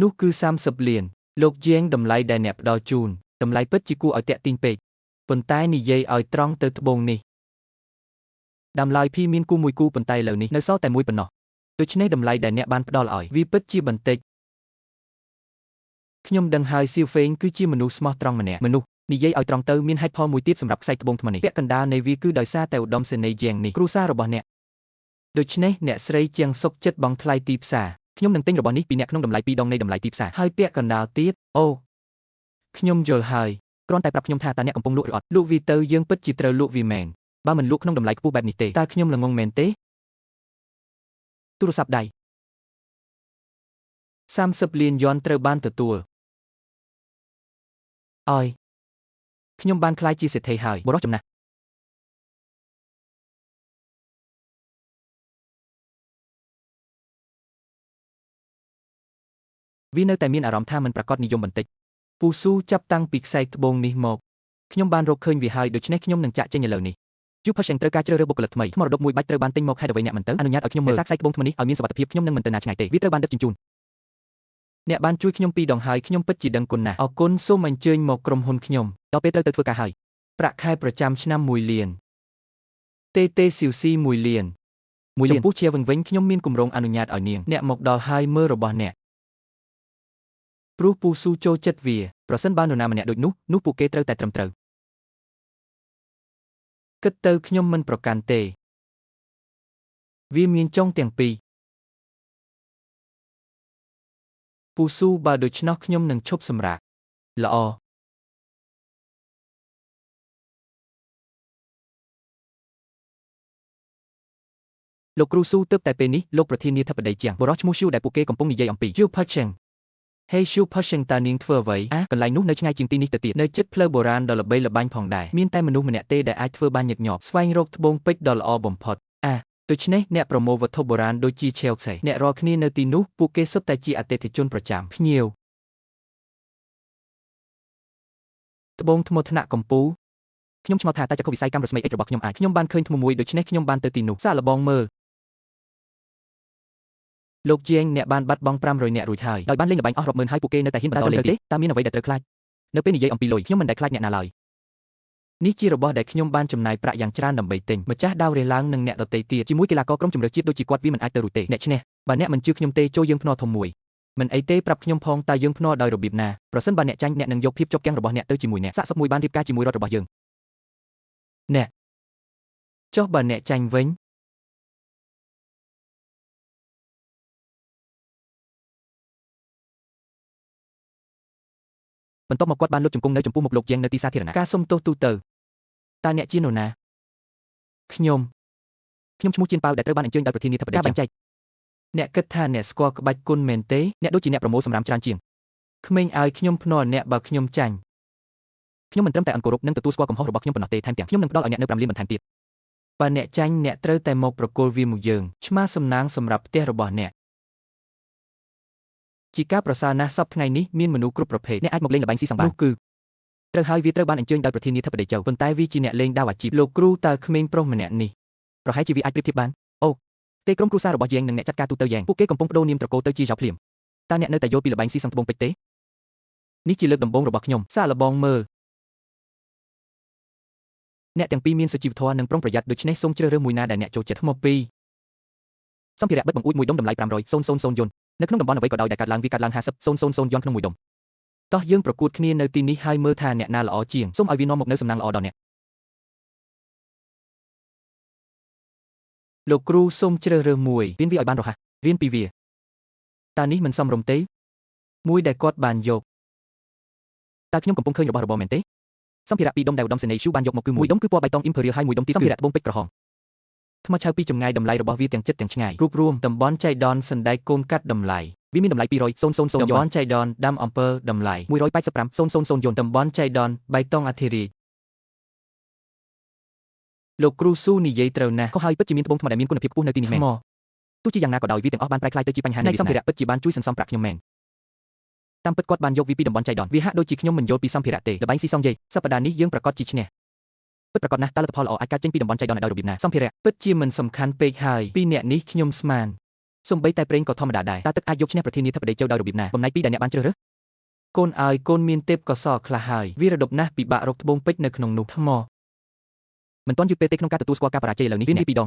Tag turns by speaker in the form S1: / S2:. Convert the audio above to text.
S1: នោះគឺ30លានលោកយាងតម្លៃដែលអ្នកផ្ដល់ជូនតម្លៃពិតជាគួរឲ្យតាក់ទាញពេកប៉ុន្តែនិយាយឲ្យត្រង់ទៅត្បូងនេះដើមឡើយភីមានគូមួយគូប៉ុន្តែឥឡូវនេះនៅសល់តែមួយប៉ុណ្ណោះដូច្នេះតម្លៃដែលអ្នកបានផ្ដល់ឲ្យវាពិតជាបន្តិចខ្ញុំដឹងហើយសៀវហ្វេងគឺជាមនុស្សស្មោះត្រង់ម្នាក់មនុស្សនិយាយឲ្យត្រង់ទៅមានហេតុផលមួយទៀតសម្រាប់ខ្សែត្បូងថ្មនេះពាក់កណ្ដាលនៃវាគឺដោយសារតែឧត្តមសេនីយ៍ជាងនេះគ្រួសាររបស់អ្នកដូច្នេះអ្នកស្រីជាងសុកចិត្តបង់ថ្លៃទីផ្សារខ្ញុំនឹងទិញរបស់នេះពីអ្នកក្នុងតម្លៃ2ដងនៃតម្លៃទីផ្សារហើយពាក់កណ្ដាលទៀតអូខ្ញុំយល់ហើយគ្រាន់តែប្រាប់ខ្ញុំថាតើអ្នកកំពុងលក់ឬអត់លក់វាទៅយើងពិតជាត្រូវលក់វាមែនបើមិនលក់ក្នុងតម្លៃខ្ពស់បែបនេះទេតើខ្ញុំល្ងងមែនទេទូរស័ព្ទដៃ30លានយន់ត្រូវបានទទួលអយខ្ញុំបានក្លាយជាសេដ្ឋីហើយបុរសចំណាស់វានៅតែមានអារម្មណ៍ថាមិនប្រាកដនិយមបន្តិចពូស៊ូចាប់តាំងពីខ្សែត្បូងនេះមកខ្ញុំបានរកឃើញវាហើយដូច្នេះខ្ញុំនឹងចាក់ចេញឥឡូវនេះយូផាសែងត្រូវការជ្រើសរើសបុគ្គលិកថ្មីថ្មរដុបមួយបាច់ត្រូវបានទិញមកហេតុអ្វីអ្នកមិនទៅអនុញ្ញាតឲ្យខ្ញុំមើលសារខ្សែត្បូងថ្មីនេះឲ្យមានសុវត្ថិភាពខ្ញុំនឹងមិនទៅណាឆ្ងាយទេវាត្រូវបានដឹកជញ្ជូនអ្នកបានជួយខ្ញុំពីរដងហើយខ្ញុំពិតជាដឹងគុណណាស់អរគុណសូមអញ្ជើញមកក្រុមហ៊ុនខ្ញុំដល់ពេលត្រូវទៅធ្វើការហើយប្រាក់ខែប្រចាំឆ្នាំ1លានទេទេស៊ីវស៊ី1លាន1លានចំពោះជាវិញវិញខ្ញុំមានគម្រោងអនុញ្ញាតឲ្យនាងអ្នកមកដល់ហើយមើលរបស់អ្នកព្រោះពូស៊ូចូលចិត្តវាប្រសិនបើនរណាម្នាក់ដូចនោះនោះពួកគេត្រូវតែត្រឹមត្រូវគិតទៅខ្ញុំមិនប្រកាន់ទេវាមានចុងទាំងពីរពូស៊ូបើដូច្នោះខ្ញុំនឹងឈប់សម្រាកល្អលោកគ្រូស៊ូទើបតែពេលនេះលោកប្រធានាធិបតីជាងបុរសឈ្មោះស៊ូដែលពួកគេកំពុងនិយាយអំពីយូផាឆេងហេស៊ូផាឆេងតានាងធ្វើអ្វីអាកន្លែងនោះនៅឆ្ងាយជាងទីនេះទៅទៀតនៅជិតផ្លូវបុរាណដ៏ល្បីល្បាញផងដែរមានតែមនុស្សម្នាក់ទេដែលអាចធ្វើបានញឹកញាប់ស្វែងរកត្បូងពេជ្រដ៏ល្អបំផុតអាដូច្នេះអ្នកប្រមូលវត្ថុបុរាណដូចជាឆេវខ្សែអ្នករាល់គ្នានៅទីនោះពួកគេសុទ្ធតែជាអតិថិជនប្រចាំភ្ញៀវត្បូងថ្មថ្នាក់កំពូលខ្ញុំឆ្ងល់ថាតើចក្ខុវិស័យកម្មរស្មីអិចរបស់ខ្ញុំអាចខ្ញុំបានឃើញថ្មមួយដូច្នេះខ្ញុំបានទៅទីនោះសាកល្បងមើលលោកជាងអ្នកបានបាត់បង់500នាក់រួចហើយដោយបានលេងល្បែងអស់រាប់ម៉ឺនហើយពួកគេនៅតែហ៊ានបន្តលេងទៀតតើមានអ្វីដែលត្រូវខ្លាចនៅពេលនិយាយអំពីលុយខ្ញុំមិនដែលខ្លាចអ្នកណាឡើយនេះជារបស់ដែលខ្ញុំបានចំណាយប្រាក់យ៉ាងច្រើនដើម្បីទិញម្ចាស់ដាវរះឡើងនឹងអ្នកដទៃទៀតជាមួយកីឡាករក្រុមជម្រើសជាតិដូចជាគាត់វាមិនអាចទៅរួចទេអ្នកឈ្នះបើអ្នកមិនជឿខ្ញុំទេចូលយើងភ្នាល់ធំមួយមិនអីទេប្រាប់ខ្ញុំផងតើយើងភ្នាល់ដោយរបៀបណាប្រសិនបើអ្នកចាញ់អ្នកនឹងយកភាពជាប់គាំងរបស់អ្នកទៅជាមួយអ្នកសាកសពមួយបានរៀបការជាមួយរដ្ឋរបស់យើងអ្នកចុះបើអ្នកចាញ់វិញបន្ទាប់មកគាត់បានលុបជង្គង់នៅចំពោះមុខលោកជាងនៅទីសាធារណៈការសុំទោសទូទៅតើអ្នកជានរណាខ្ញុំឈ្មោះជៀនប៉ៅដែលត្រូវបានអញ្ជើញដោយប្រធានាធិបតីការបែងចែកអ្នកគិតថាអ្នកស្គាល់ក្បាច់គុណមែនទេអ្នកដូចជាអ្នកប្រមូលសម្រាមច្រើនជាងក្មេងឲ្យខ្ញុំភ្នាល់អ្នកបើខ្ញុំចាញ់ខ្ញុំមិនត្រឹមតែអន់គោរពនិងទទួលស្គាល់កំហុសរបស់ខ្ញុំប៉ុណ្ណោះទេថែមទាំងខ្ញុំនឹងផ្ដល់ឲ្យអ្នកនៅ5លានបន្ថែមទៀតបើអ្នកចាញ់អ្នកត្រូវតែមកប្រគល់វាមកយើងឆ្មាសំណាងសម្រាប់ផ្ទះរបស់អ្នកជាការប្រសើរណាស់សប្តាហ៍ថ្ងៃនេះមានមនុស្សគ្រប់ប្រភេទអ្នកអាចមកលេងល្បែងស៊ីសង្វានោះគឺត្រូវហើយវាត្រូវបានអញ្ជើញដោយប្រធានាធិបតីចៅប៉ុន្តែវាជាអ្នកលេងដាវអាជីពលោកគ្រូតើក្មេងប្រុសម្នាក់នេះប្រហែលជាវាអាចប្រៀបធៀបបានអូទេក្រុមគ្រួសាររបស់យ៉ែងនិងអ្នកចាត់ការទូទៅយ៉ែងពួកគេកំពុងបដូរនាមត្រកូលទៅជាចៅភ្លាមតើអ្នកនៅតែយល់ពីល្បែងស៊ីសងត្បូងពេជ្រទេនេះជាលើកដំបូងរបស់ខ្ញុំសាកល្បងមើលអ្នកទាំងពីរមានសុជីវធម៌និងប្រុងប្រយ័ត្នដូច្នេះសូមជ្រើសរើសមួយណាដែលអ្នកចូលចិត្តថ្មពីរសម្ភារៈបិទបង្អួចមួយដុំតម្លៃ500,000យន់នៅក្នុងតំបន់អ្វីក៏ដោយដែលកាត់ឡើងវាកាត់ឡើង50,000យន់ក្នុងមួយដុំតោះយើងប្រកួតគ្នានៅទីនេះហើយមើលថាអ្នកណាល្អជាងសូមឲ្យវានាំមកនូវសំណាងល្អដល់អ្នកលោកគ្រូសូមជ្រើសរើសមួយរៀនវាឲ្យបានរហ័សរៀនពីវាតើនេះមិនសមរម្យទេមួយដែលគាត់បានយកតើខ្ញុំកំពុងឃើញរបស់របរមែនទេសម្ភារៈពីរដុំដែលឧត្តមសេនីយ៍ឈូបានយកមកគឺមួយដុំគឺពណ៌បៃតង Imperial ហើយមួយដុំទៀតសម្ភារៈត្បូងពេជ្រក្រហមថ្មឆៅពីចម្ងាយតម្លៃរបស់វាទាំងចិត្តទាំងឆ្ងាយរួបរួមតំបន់ចៃដន្យសណ្ដែកកូនកាត់តម្លៃវាមានតម្លៃ200,000តំបន់ចៃដន្យដាំអំពើតម្លៃ185,000យន់តំបន់ចៃដន្យបៃតងអធិរាជលោកគ្រូស៊ូនិយាយត្រូវណាស់ក៏ហើយពិតជាមានត្បូងថ្មដែលមានគុណភាពខ្ពស់នៅទីនេះមែនទោះជាយ៉ាងណាក៏ដោយវាទាំងអស់បានប្រែក្លាយទៅជាបញ្ហានៃសម្ភារៈពិតជាបានជួយសន្សំប្រាក់ខ្ញុំមែនតាមពិតគាត់បានយកវាពីតំបន់ចៃដន្យវាហាក់ដូចជាខ្ញុំមិនយល់ពីសម្ភារៈទេល្បែងស៊ីសងយាយសប្តាហ៍នេះយើងប្រកាសជាឈ្នះពិតប្រាកដណាស់តើលទ្ធផលល្អអាចកើតចេញពីតំបន់ចៃដន្យដោយរបៀបណាសម្ភារៈពិតជាមិនសំខាន់ពេកហើយពីអ្នកនេះខ្ញុំស្មាន សូម្បីតែប្រេងក៏ធម្មតាដែរតើទឹកអាចយកឈ្នះប្រធានាធិបតីចូលដោយរបៀបណាបំណែកពីរដែលអ្នកបានជ្រើសរើសកូនឲ្យកូនមានទេពកោសលខ្លះហើយវារដប់ណាស់ពិបាករកត្បូងពេជ្រនៅក្នុងនោះថ្មមិនទាន់យឺតពេលទេក្នុងការទទួលស្គាល់ការបរាជ័យឥឡូវនេះវាពីរដង